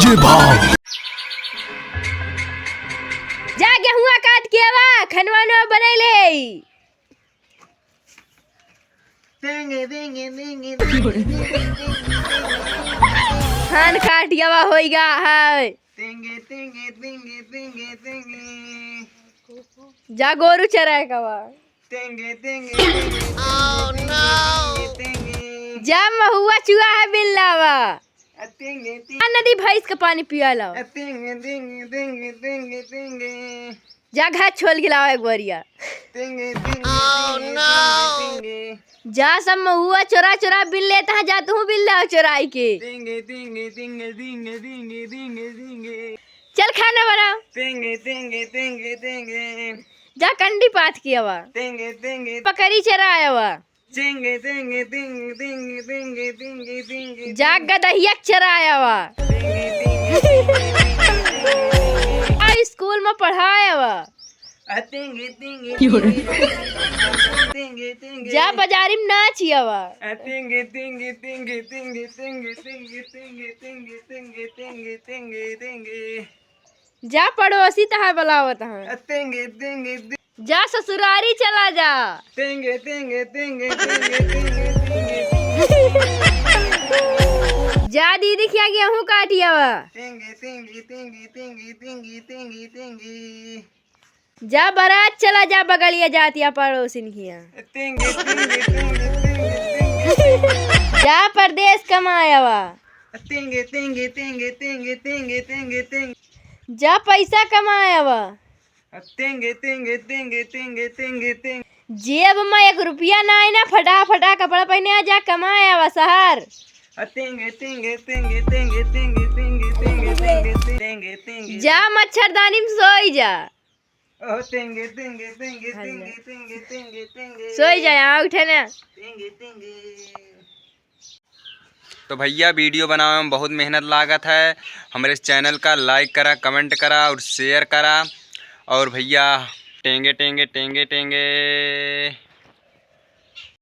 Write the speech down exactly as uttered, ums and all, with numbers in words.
जा गेहुआ काट के आवा, खनवा नवा बनैले। तेंगे, तेंगे, तेंगे, तेंगे, तेंगे, तेंगे, तेंगे। धान काट गवा होइगा है। तेंगे, तेंगे, तेंगे, तेंगे, तेंगे। जा गोरू चराए गवा। तेंगे, तेंगे, तेंगे, तेंगे, तेंगे, तेंगे। जा महुआ चुआ है बिल्लावा। आ, तेंगे, तेंगे। आ नदी भैंस के पानी पिया लाओ। आ, तेंगे, तेंगे, तेंगे, तेंगे, तेंगे। जा घर छोल के लाओ एक बोरिया। तेंगे, तेंगे, तेंगे, तेंगे, तेंगे। जा सब महुआ चोरा चोरा बिल लेता है, जा तू बिल लाओ चोराई के। तेंगे, तेंगे, तेंगे, तेंगे, तेंगे, तेंगे, तेंगे। चल खाना बनाओ। तेंगे, तेंगे, तेंगे, तेंगे। जा कंडी पाथ के आवा। तेंगे, तेंगे। बकरी चराए आवा। तेंगे, तेंगे, तेंगे, तेंगे, तेंगे, तेंगे, तेंगे, तेंगे। जा गदहिया चराए आवा। तेंगे, तेंगे, तेंगे, तेंगे, तेंगे। आ स्कूल में पढ़ाए आवा। आ, तेंगे, तेंगे, तेंगे, तेंगे, तेंगे, तेंगे। जा बाजारी में नाच आवा। आ, तेंगे, तेंगे, तेंगे, तेंगे, तेंगे, तेंगे। जा पड़ोसी तहार बुलावत हैं। आ, तेंगे, तेंगे, तेंगे। जा ससुरारी चला जा। तेंगे, तेंगे, तेंगे, तेंगे, तेंगे, तेंगे। जा दीदी खिया गेहूं काटी आवा। तेंगे, तेंगे, तेंगे, तेंगे, तेंगे, तेंगे, तेंगे। जा बारात चला जा, बगलिया जातिया पड़ोसिन खिया। तेंगे, तेंगे, तेंगे, तेंगे, तेंगे, तेंगे। जा परदेस कमाए आवा। तेंगे, तेंगे, तेंगे, तेंगे, तेंगे, तेंगे, तेंगे। जा पैसा कमाए आवा। तेंगे, तेंगे, तेंगे, तेंगे, तेंगे, तेंगे। जेब में एक रुपया नाई ना, फटा फटा कपड़ा पहने आ, जा कमाए आवा शहर। तेंगे, तेंगे, तेंगे, तेंगे, तेंगे, तेंगे, तेंगे, तेंगे, तेंगे, तेंगे। जा मच्छरदानी में सोई जा। ओ, तेंगे, तेंगे, तेंगे, हल्ला। तेंगे, तेंगे, तेंगे, तेंगे। सोई जा, यहाँ उठे ना। तेंगे, तेंगे। तो भैया, video बनावे में बहुत मेहनत लागत है। हमरे channel का like करा, comment करा और share करा। और भैया, टेंगे, टेंगे, टेंगे, टेंगे।